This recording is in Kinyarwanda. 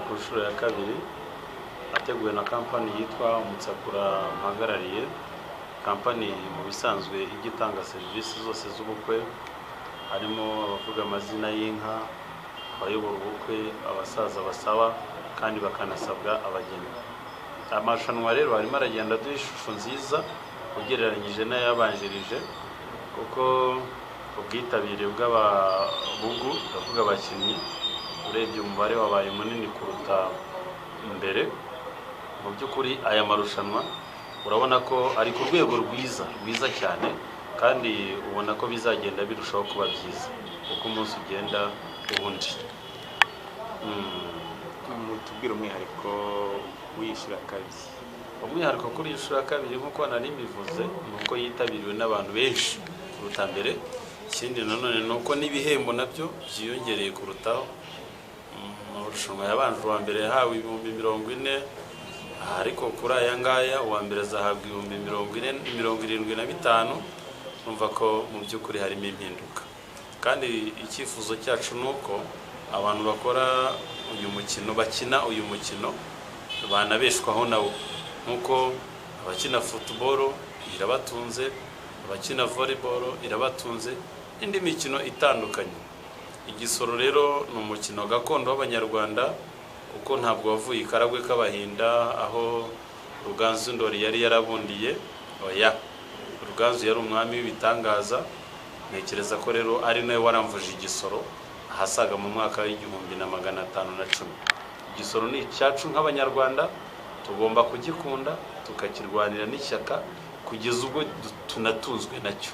Ku nshuro ya kabiri ateguwe na kampani yitwa Mutsakura mpagarariye. Kampani mu bisanzwe ijya itanga serivisi zose z'ubukwe, harimo abavuga amazina y'inka, abayobora ubukwe, abasaza basaba kandi bakanasabwa abageni. Amarushanwa rero arimo aragenda aduha ishusho nziza ugereranyije n'ayabanjirije, kuko ubwitabire bw'ababugu, ndavuga abakinnyi, urebye umubare wabaye munini kuruta mbere. Mu by'ukuri aya marushanwa urabona ko ari ku rwego rwiza, rwiza cyane, kandi ubona ko bizagenda birushaho kuba byiza uko umunsi ugenda uwundi. Mutubwire umwihariko w'iyishyura kabiri. Umwihariko kuri iyi nshuro ya kabiri, nk'uko nari mbivuze, ni uko yitabiriwe n'abantu benshi kuruta mbere. Ikindi nanone ni uko n'ibihembo nabyo byiyongereye kurutaho. Mu marushanwa yabanje, uwa mbere yahawe 40,000, ariko kuri aya ngaya uwa mbere azahabwa 40,000, 75,000. Urumva ko mu by'ukuri harimo impinduka, kandi icyifuzo cyacu ni uko abantu bakora uyu mukino, bakina uyu mukino, banabeshwaho nawo, nk'uko abakina football irabatunze, abakina volleyball irabatunze, n'indi mikino itandukanye. Igisoro rero ni umukino gakondo w'Abanyarwanda, kuko ntabwo wavuye i Karagwe k'Abahinda aho Ruganzu Ndori yari yarabundiye. Oya, Ruganzu yari umwami w'ibitangaza. Ntekereza ko rero ari nawe waramvuje igisoro ahasaga mu mwaka w'1510. Igisoro ni icyacu nk'Abanyarwanda, tugomba kugikunda, tukakirwanira n'ishyaka kugeza ubwo tunatunzwe nacyo.